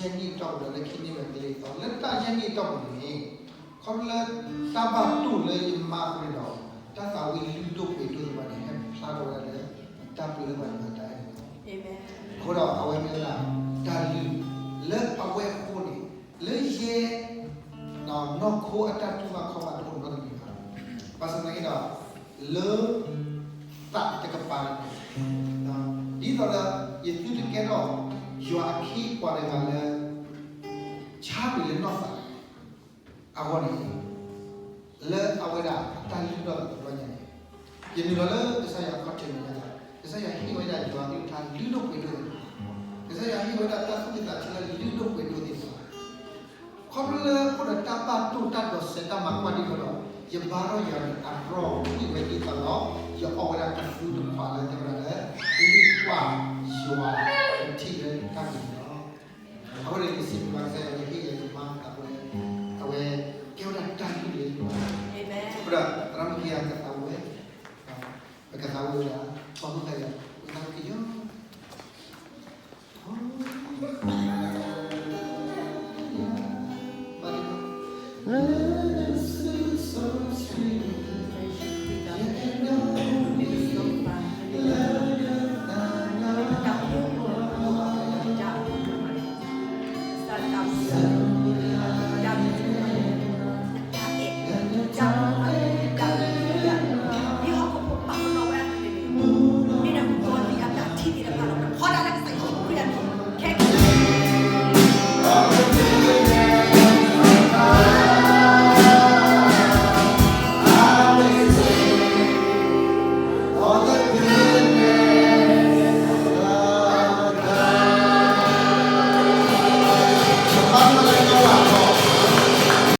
ယဲၢ်နံၣ်တီၢ်ပူၤဒီးလၢခံန့ၢ်ဝဲကလံၤသီ လၢတၢ်ယဲၢ်နံၣ်တီၢ်ပူၤန့ၣ် ခီဖျိလၢတၢ်ဘၣ်တိၢ်လၢယမါအဃိန့ၣ်ဒီး တၢ်သးဝံၣ်လုၢ်ဒိၣ်ပှ့ၤဒိၣ်သ့ၣ်တဖၣ်န့ၣ် ဟဲဖျါထီၣ်ဝဲဒၣ်လၢ တၢ်ပျံၤလၢပှၤတဂၤတၢ်အဲၣ်န့ၣ်လီၤ. အဃိဒီးအဝဲမ့ၢ်ဝဲဒၣ် တၢ်လုၢ်လၢအဝဲအဃိန့ၣ် လၢယဲ နီၢ်ခိအတၢ်တူၢ်ဘၣ်ခီၣ်ဘၣ်တအိၣ်နီတမံၤဘၣ်. ဘၣ်ဆၣ်သနာ်က့ဒီး လၢ သးတကပၤန့ၣ် ဒ်သိးဒီး ယသုတကဲထီၣ် ယွၤအခ့အပှၤတဂၤလၢ ဆါကွံာ်လၢနီၢ်သး အဂီၢ်န့ၣ် လၢအဝဲဒၣ်အတၢ်လုၢ်ထီၣ်သးတဘျီညါန့ၣ် ယနုာ်လီၤလၢကစၢ်ယွၤခီၣ်ထံးမဲာ်ညါလီၤ. ကစၢ်ယွၤဟ့ၣ်ဝဲဒၣ်ယွၤအကလုၢ်ကထါလုၢ်ဒိၣ်ပှ့ၤဒိၣ်သ့ၣ်တဖၣ်, ကစၢ်ယွၤဟ့ၣ်ဝဲဒၣ်တၢ်သူၣ်ဝံၣ်သးဆၢလၢလုၢ်ဒိၣ်ပှ့ၤဒိၣ်သ့ၣ်တဖၣ်, ခီဖျိလၢအိၣ်ဒီးတၢ်ဘၣ်တိၢ်တၢ်ဒိးစဲးတၢ်မၤကွၢ်ဒ်သိးဒီး ယဘါထီၣ်ယွၤန့ၣ် အရီၣ်ကွံာ်ဝဲဒ်သိးဒီး ယအီၣ်ဝဲဒၣ်ကသူတခွးလၢတဲဝဲဒၣ်လၢ လုၢ်ကွၢ်ယွၤကထံၣ်လၢတၢ်ဂ့ၤန့ၣ်လီၤ. အဃိန့ၣ် ယစံးဘျုးဘၣ်ကစၢ်ယွၤလၢဟ့ၣ်ယၤယမါသးဝဲ, အဝဲကဲဝဲဒၣ်တၢ်လုၢ်လၢယွၤ, အဃိဒီးသရၣ်မုၣ်ခံဂၤကသးဝံၣ်ဝဲ, ပကသးဝံၣ်ဝဲဒၣ် ပှၤမုၣ်သးယၤ ဝံသးစူၤကယီ Thank you.